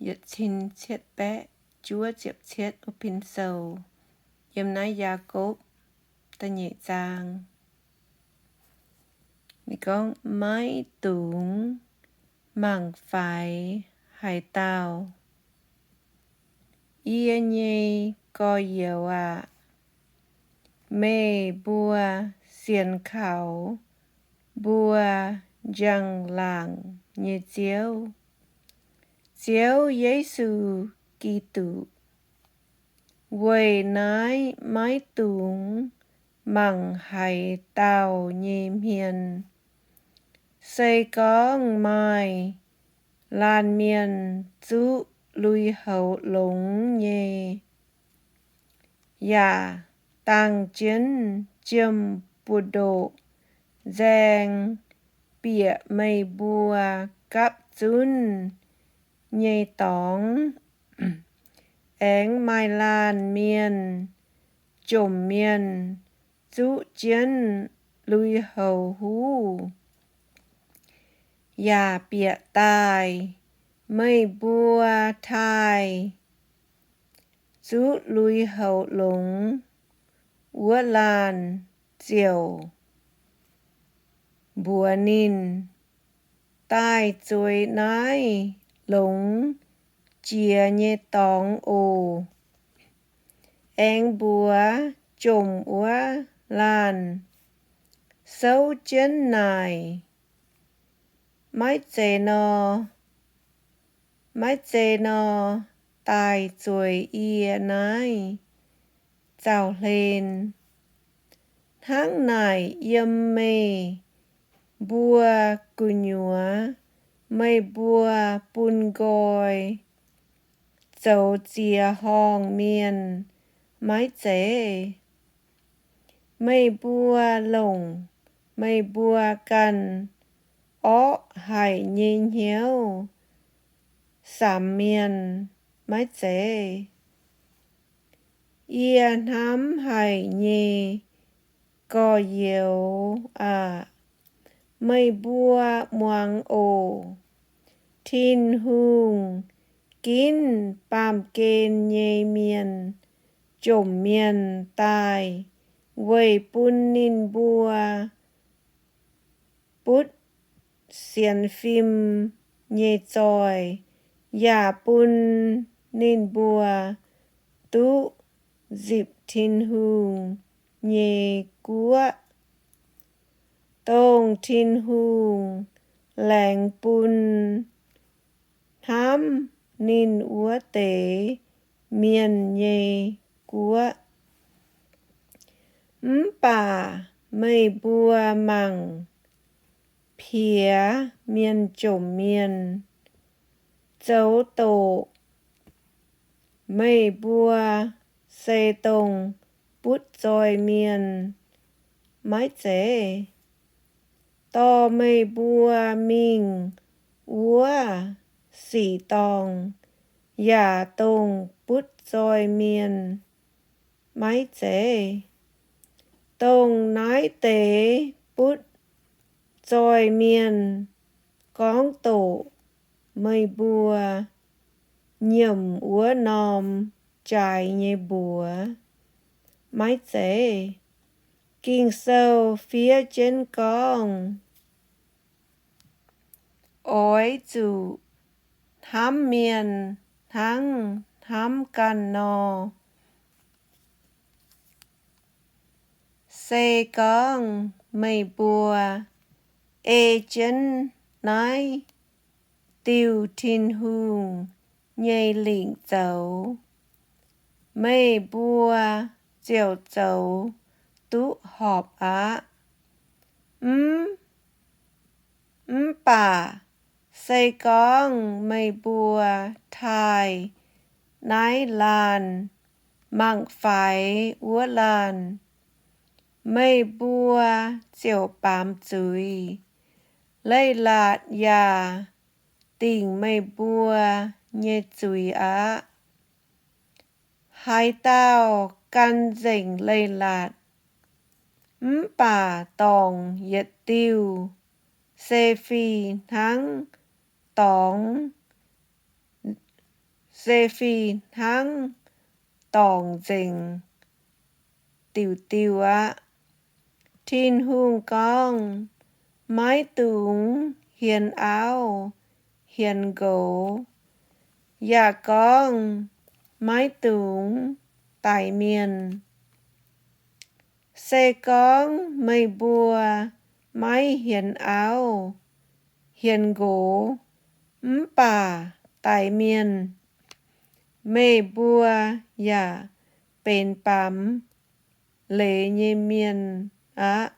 yietc cin cietv baeqv juov ziepc cietv wuov pin sou, yiem naaiv Yaagorpc da'nyeic zaang. Ninh gorngv, maiv dungx mangc faix haaix dauh. Yie nyei gorx-youz aac, meih mbuo sienx kaux mbuo njang-laangc nyei Ziouv, Ziouv Yesu Giduc. Weic naaiv maiv dungx mangc haaix dauh nyei hmien. Se gorngv maaih laanh mienh zuqv lui-houx longx nyei, yaac dangh jienv jiem-buoz-ndoqv nzaeng bieqc meih mbuo gapv zunv nyei dorngx, aengx maaih laanh mienh jomc mienh zuqv jienv lui-houx huv yaac bieqc daaih, meih mbuo taaih zuqv lui-houx longx wuov laanh ziouc mbuox ninh, daaih zueiz naaiv longx jiex nyei dorngx oc. Aengx mbuox jomc wuov laanh, souv jienv naaic. Maiv zeiz nor, maiv zeiz nor, daaih zueiz yie naaiv zaux hlen. Hnangv naaic yiem meih mbuo gu'nyuoz meih mbuo bun nqoi zoux ziex horngh mienh maiv zeiz? Meih mbuo longc meih mbuo ganh orqv haic nyei hnyouv samx mienh maiv zeiz? Yie hnamv haic nyei gorx-youz aac, meih mbuo muangx oc. Tin-Hungh ginv baamh gen nyei mienh jomc mienh daaih weic bun ninh mbuo butv sienx fim nyei zoih, yaac bun ninh mbuo duqv nzipc Tin-Hungh nyei guoqv, dongh Tin-Hungh laengz bun hnamv ninh wuov deix mienh nyei guoqv. Mv baac meih mbuo mangc piex mienh jomc mienh zoux doqc, meih mbuo se dongh butv zoih mienh maiv zeiz? Dorh meih mbuo mingh wuov sic dorngh yaac dongh butv zoih mienh maiv zeiz? Dongh naaiv deix butv zoih mienh gorngv doqc meih mbuo nyiemc wuov norm jaaix nyei mbuox maiv zeiz? Ging-Sou fiev jienv gorngv, oix zuqc hnamv mienh hnangv hnamv ganh nor. Se gorngv meih mbuo ei jienv naaiv diuh Tin-Hungh nyei lingc zoux, meih mbuo ziouc zoux duqv horpc aqv. Mv, mv baac se gorngv meih mbuo taaih naaiv laanh mangc faix wuov laanh, meih mbuo ziouc baamz zuiz. Leiz-latc yaac dingc meih mbuo nyei zuiz aqv. Haaix dauh gan nzengc leiz-latc mv baac dorngc yietc diuh, se fih hnangv dorngx se fih hnangv dorngc nzengc diuc diuh aqv. Tin-Hungh gorngv, Maiv dungx hienx auv hienx nqox, yaac gorngv, Maiv dungx daix mienh. Se gorngv meih mbuo maiv hienx auv hienx nqox mv baac daix mienh, meih mbuo yaac benx baamz leiz nyei mienh aqv.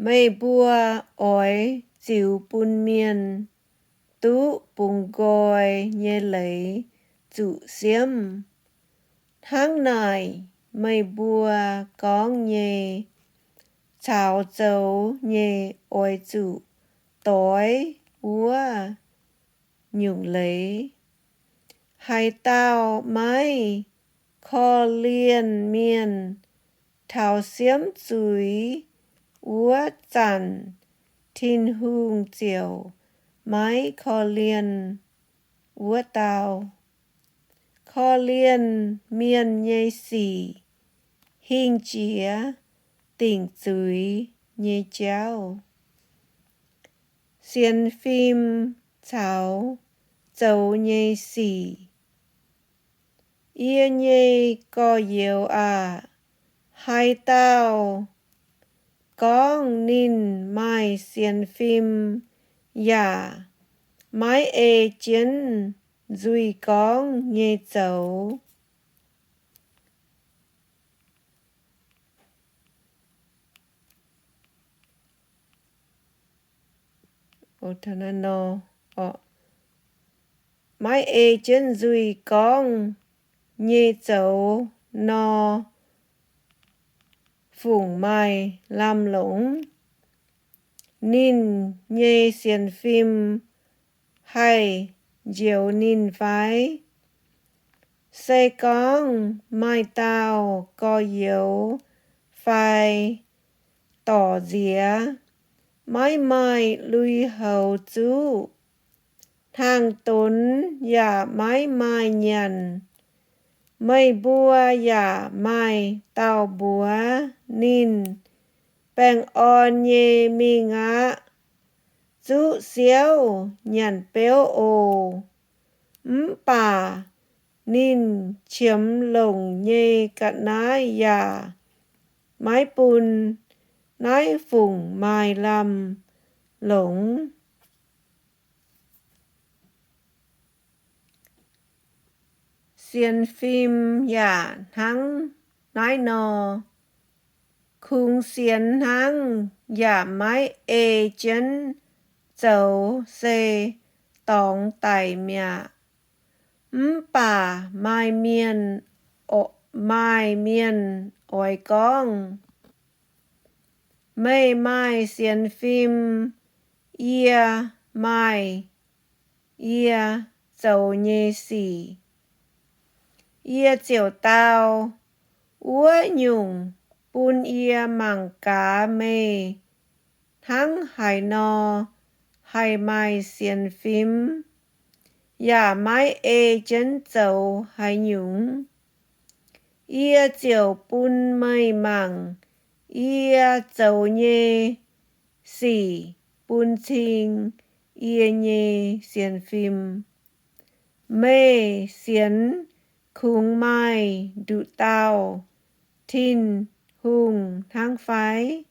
Meih mbuo oix ziux bun mienh duqv bungx nqoi nyei leiz zuqc siemv. Hnangv naaic, meih mbuo gorngv nyei caux zoux nyei oix zuqc doix wuov nyungc leiz. Haaix dauh maiv korv-lienh mienh taux siemv zuiz wuov zanc, Tin-Hungh ziouc maiv korv-lienh wuov dauh. Korv-lienh mienh nyei sic hingh jiex dingc zuiz nyei jauv. Sienx fim caux zoux nyei sic. Yie nyei gorx-youz aac, haaix dauh gorngv ninh maaih sienx fim yaac maiv ei jienv nzuih gorngv nyei zoux, maiv ei jienv nzuih gorngv nyei zoux nor, fungc maaih lamh longc. Ninh nyei sienx fim haih njoux ninh fai? Se gorngv maaih dauh gorx-youz fai dorc nziex maiv maaih lui-houx zuqv, hnaangx donx yaac maiv maaih nyanc, meih mbuo yaac maaih dauh mbuox ninh, Baengh orn nyei mingh aqv. Zuqv siouv nyanc beuv oc. Mv baac ninh qiemx longc nyei ga'naaiv yaac maiv bun. Naaiv fungc maaih lamh longc. Sienx fim yaac hnangv naaiv nor. Kungx sienx hnangv yaac maiv ei jienv zoux se dorngx daic mi'aqv. Mv baac maaih mienh, maaih mienh oix gorngv, Meih maaih sienx fim, yie maaih yie zoux nyei sic. Yie ziouc dau, Wuov nyungc, bun yie mangc gaax meih hnangv haaix nor haih maaih sienx fim, yaac maiv ei jienv zoux haaix nyungc. Yie ziouc bun meih mangc yie zoux nyei sic bun cing yie nyei sienx fim. Meih sienx kungx maaih nduqc dauh Tin-Hungh hnangv fai?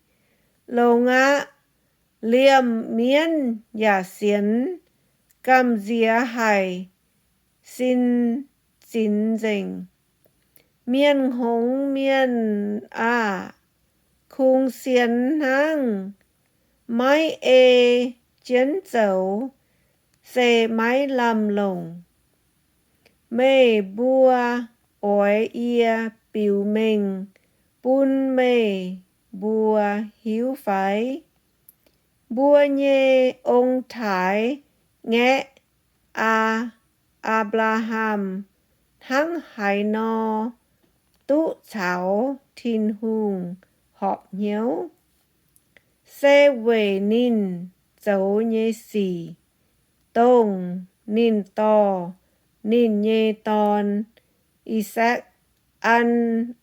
Longx aqv. Liemh mienv yaac sienx, gamh nziex haic, sin zinx nzengc. Mienh hngongx mienh aah! Kungx sienx hnangv, maiv ei jienv zoux se maiv lamh longc. Meih mbuo oix yie biux mengh bun meih mbuo hiuv fai? Mbuo nyei ong-taaix-ngaeqv, Aa, Apc^laa^ham, hnangv haaix nor duqv caux Tin-Hungh horpc hnyouv? Se weic ninh zoux nyei sic, dongh ninh dorh ninh nyei dorn, I^sakc, an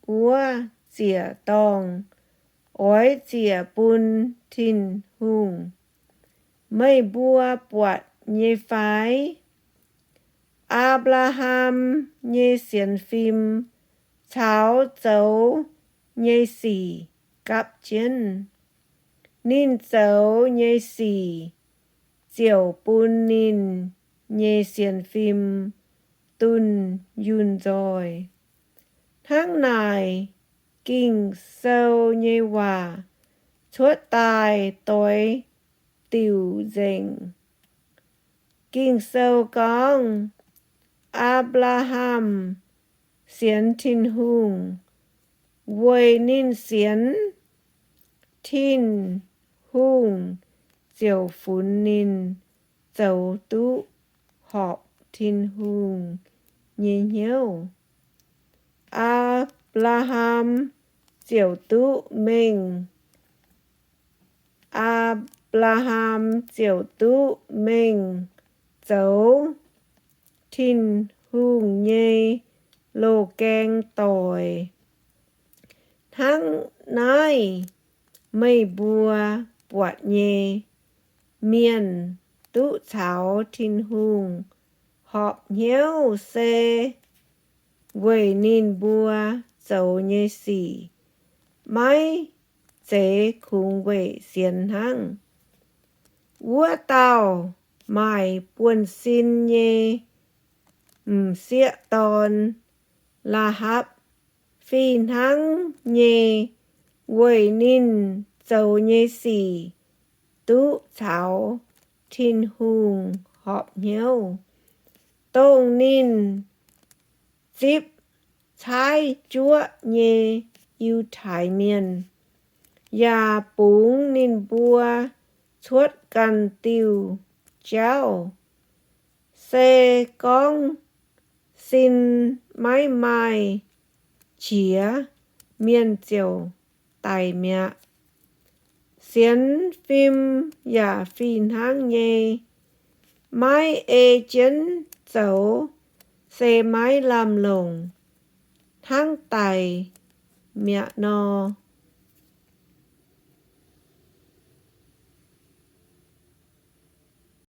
wuov ziec-dorngh, oix ziec bun Tin-Hungh. Meih mbuo buatc nyei fai? Apc^laa^ham nyei sienx fim caux zoux nyei sic gapv jienv. Ninh zoux nyei sic ziouc bun ninh nyei sienx fim dunh yunh nzoih. Hnangv naaic, Ging-Sou nyei waac cuotv daaih doix diuc nzengc. Ging-Sou gorngv, Apc^laa^ham sienx Tin-Hungh. Weic ninh sienx, Tin-Hungh ziouc funx ninh zoux duqv horpc Tin-Hungh nyei hnyouv. Apc^laa^ham ziouc duqv mengh Apc^laa^ham ziouc duqv mengh zoux Tin-Hungh nyei loz-gaeng doic. Hnangv naaiv, meih mbuo buatc nyei, mienh duqv caux Tin-Hungh horpc hnyouv se weic ninh mbuo zoux nyei sic maiv zeiz kungx weic sienx hnangv. Wuov dauh maaic buonv-sin nyei m'sieqv dorn, Laa^hapc, fih hnangv nyei weic ninh zoux nyei sic duqv caux Tin-Hungh horpc hnyouv, dongh ninh zipv caaiv juoqv nyei Yiutai Mienh, yaac bungx ninh mbuo cuotv ganh diuh jauv. Se gorngv sin maiv maaih qiex, mienh ziouc daic mi'aqv. Sienx fim yaac fih hnangv nyei. Maiv ei jienv zoux se maiv lamh longc, hnangv daic mi'aqv nor.